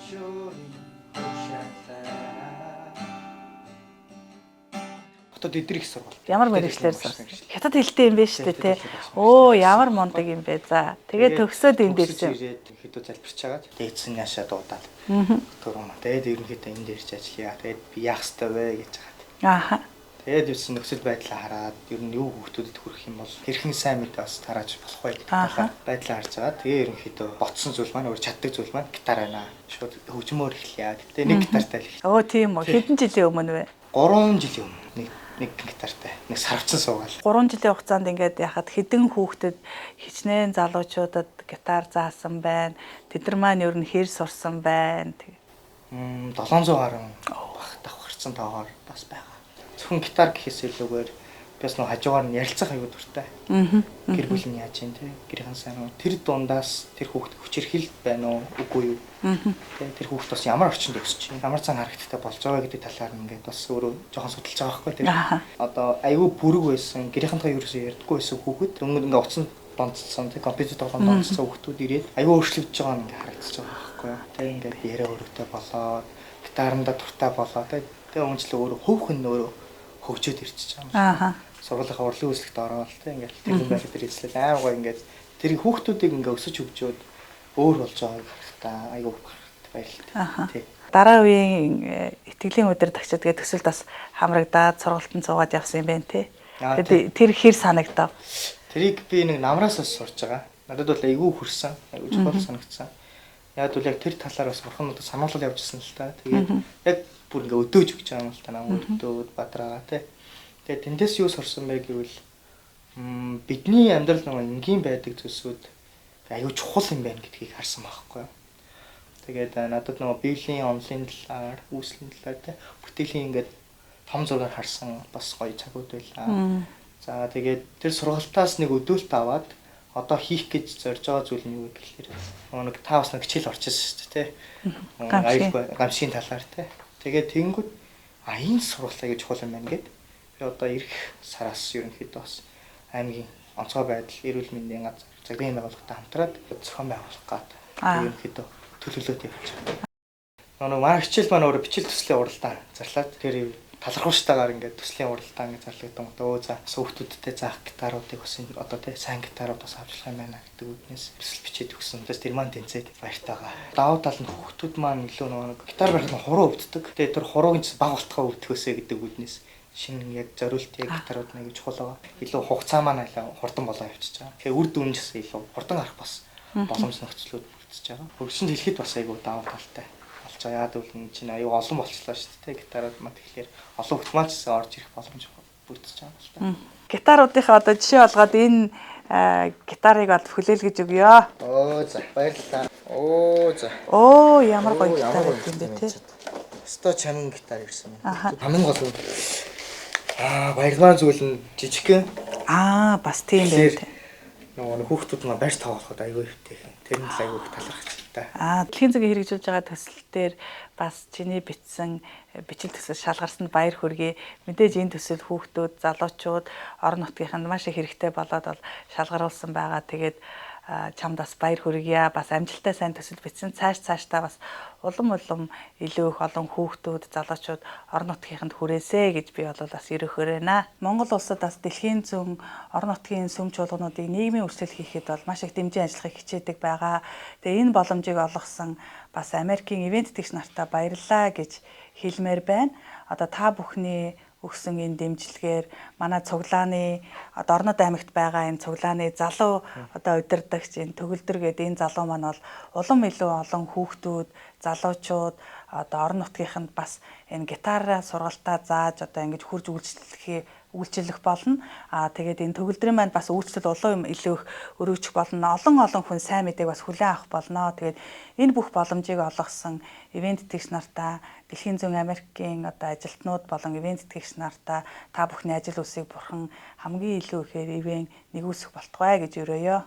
Шуурын хушаалаа. Хотод эдрэх сургууль. Ямар мэргэжлээр сурсан? Хятад хэлтэй юм байна шүү дээ, тэ. Оо, ямар мундаг юм бэ. За, тэгээд төгсөөд энд ирсэн. Ирээд ерөнхийдөө залбирч хагаад дээдсэн яшаа дуудаад. Түрүү маа. Тэгээд ерөнхийдөө энд ирж ажиллая. Тэгээд би яах ёстой вэ гэж хагаад. Тэгээд юусэн нөхцөл байдлаа хараад ер нь юу хүүхдүүдэд хүрэх юм бол хэрхэн сайн мэдээ бас тарааж болох вэ гэдэг талаар байдлаа харж байгаа. Тэгээ ерөнхийдөө ботсон зүйл маань өөр чаддаг зүйл маань гитар байна. Шууд хөгжмөөр эхлэе. Гэтэ нэг гитартай л эхлэе. Өө, тийм үү. Хэдэн жилийн өмнө вэ? 3 жилийн өмнө нэг гитартай. Нэг сарвцсан суугаал. 3 жилийн хугацаанд ингээд яхад хэдэн хүүхдэд хичнээн залуучуудад гитар заасан байна. Тэд нар маань ер нь хэр сурсан байна. 700 гаруй бах давхарцсан тоогоор бас байгаа. Зөвхөн гитар гэхээс илүүгээр би бас нэг хажуугаар нь ярилцах аюу дуртай. Гэр бүл нь яаж юм те? Гэрхэн сайн уу? Тэр дундаас тэр хүүхд хүчирхийлэл байна уу? Үгүй юу? Тэ тэр хүүхд бас ямар орчинд өсөж чинь, ямар зан харагдaltaй болж байгаа гэдэг талаар нь ингээд бас өөрөө жоохон судалж байгаа байхгүй тэр. Одоо аюу бүрэг байсан, гэрийнхэнтэйгээ ерөөсөө ярьдаггүй байсан хүүхэд өмнө ингээд утсан донцсон, тэ компьютер тоглоом донцсон хүүхдүүд ирээд аюу өөрчлөгдөж байгаа нь ингээд харагдаж байгаа байхгүй юу? Тэ ингээд яриа өрөвтэй болоод, гитарандаа дуртай болоод, тэ тэгээ өмнөчлөө өөрөө хувх нь өөрөө хөгжөөд ирчихэж байгаа юм. Сургуулийнхаа урлагийн үзлэгт ороод тэ ингээд тэр хүн байхад тэр эзлэл амар гоё ингээд тэр хүүхдүүдийг ингээд өсөж хөгжөөд өөр болж байгааг харахтаа айгүй баярлалаа. Тий. Дараа үеийн итгэлийн удирдагчид гэдэг төсөлд бас хамрагдаад сургалтанд суугаад явсан юм байна тий. Тэгээд тэр хэр санагдав? Тэрийг би нэг намраас бас сурч байгаа. Надад бол айгүй хөрсөн, айгүй чухал санагдсан. Яг бол яг тэр талаар бас бурхан надад сануулал явж ирсэн л та. Тэгээд яг бүр ингээ өдөөж өгч байгаа юм л та нам өдөөд бадраагаа тий. Тэгээд тэндээс юу сурсан бэ гэвэл бидний амьдрал нэг энгийн байдаг зүйлсүүд аюу чухал юм байна гэдгийг харсан байхгүй юу. Тэгээд надад нөгөө библийн онлын талаар, үүслийн талаар тий бүтээлийн ингээд том зургаар харсан бас гоё цагууд байлаа. За тэгээд тэр сургалтаас нэг өдөөлт аваад одоо хийх гэж зорж байгаа зүйл нь юу вэ гэхээр нэг та бас нэг хичээл орчихсон шүү дээ тий. Аюулгүй гамшигын талаар тий. Тэгээд тэнгүүд энэ сургалт аягүй чухал юм байна гэд би одоо ирэх сараас ерөнхийдөө бас аймгийн онцгой байдал, эрүүл мэндийн газар, цагийн байгууллагатай хамтраад зохион байгуулах гад ерөнхийдөө төлөвлөлт явуулж байгаа. Нөгөө манай хичээл маань өөрөө бичил төслийн уралдаан зарлаад тэр талархууштайгаар ингээд төслийн уралдаан гэж зарлагдсан. Өө за хүүхдүүдтэй заах гитаруудыг бас одоо тий сайн гитарууд бас авчлах юм байна гэдэг үднээс төсөл бичээд өгсөн. Тэгээс тэр маань тэнцээд баяртайгаа. Давуу тал нь хүүхдүүд маань илүү нөгөө гитар барих нь хуруу өвддөг. Тэгээ тэр хурууг нь баг болтгоо өвдөхөөсэй гэдэг үднээс шинэ яг зориулт яг гитарууд нэг чухал байгаа. Илүү хугацаа маань хурдан болоо явчихж байгаа. Тэгэхээр үр дүн ч гэсэн илүү хурдан гарах бас боломж нөхцлүүд бүрдэж байгаа. Хөгжинд хэлэхэд бас айгүй давуу талтай. Яагаад гэвэл энэ чинь аюу олон болчлоо шүү дээ. Гитарууд маань тэгэхээр олон хүмүүс маань ч гэсэн орж ирэх боломж бүрдэж байгаа юм л та. Гитаруудынхаа одоо жишээ болгоод энэ гитарыг бол хүлээлгэж өгье. Оо за баярлалаа. Оо за. Оо ямар гоё гитар юм бэ те. Өстой чамин гитар ирсэн юм. Хамгийн гол нь баярлалаа зүйл нь жижигхэн. Бас тийм байх те. Нөгөө хүүхдүүд маань барьж тоглоход аюу ихтэй. Тэр нь л аюу их талархаж та. Дэлхийн зүгийн хэрэгжүүлж байгаа төсөл дээр бас чиний бичсэн бичил төсөл шалгарсанд баяр хүргэе. Мэдээж энэ төсөл хүүхдүүд, залуучууд, орон нутгийнханд маш их хэрэгтэй болоод бол шалгаруулсан байгаа. Тэгээд чамд бас баяр хүргье. Бас амжилттай сайн төсөл бичсэн. Цаашдаа бас улам илүү их олон хүүхдүүд, залуучууд орон нутгийнханд хүрээсэ гэж би бол бас ерөөхөр байна. Монгол улсад бас дэлхийн зүүн орон нутгийн сүм чуулгануудыг нийгмийн үйлчлэл хийхэд бол маш их дэмжин ажиллахыг хичээдэг байгаа. Тэгээ энэ боломжийг олгосон бас Америкийн ивент тэгш нартаа баярлалаа гэж хэлмээр байна. Одоо та бүхний өгсөн энэ дэмжлэгээр манай цуглааны одоо Орнод аймагт байгаа энэ цуглааны залуу одоо удирдагч энэ төгөлдөр гэдэг энэ залуу маань бол улам илүү олон хүүхдүүд, залуучууд одоо орон нутгийнханд бас энэ гитараа сургалтаа зааж одоо ингэж хурж үйлчлэх болно. Тэгээд энэ төгөлдрийн маань бас үйлчлэл улам илүү их өргөжих болно. Олон хүн сайн мэдээг бас хүлээн авах болно. Тэгээд энэ бүх боломжийг олгосон ивент тэтгэгч нартаа, дэлхийн зүүн Америкийн одоо ажилтнууд болон ивент тэтгэгч нартаа та бүхний ажил үйлсийг бурхан хамгийн илүү ихээр ивэн нэгүсэх болтугай гэж өрөөё.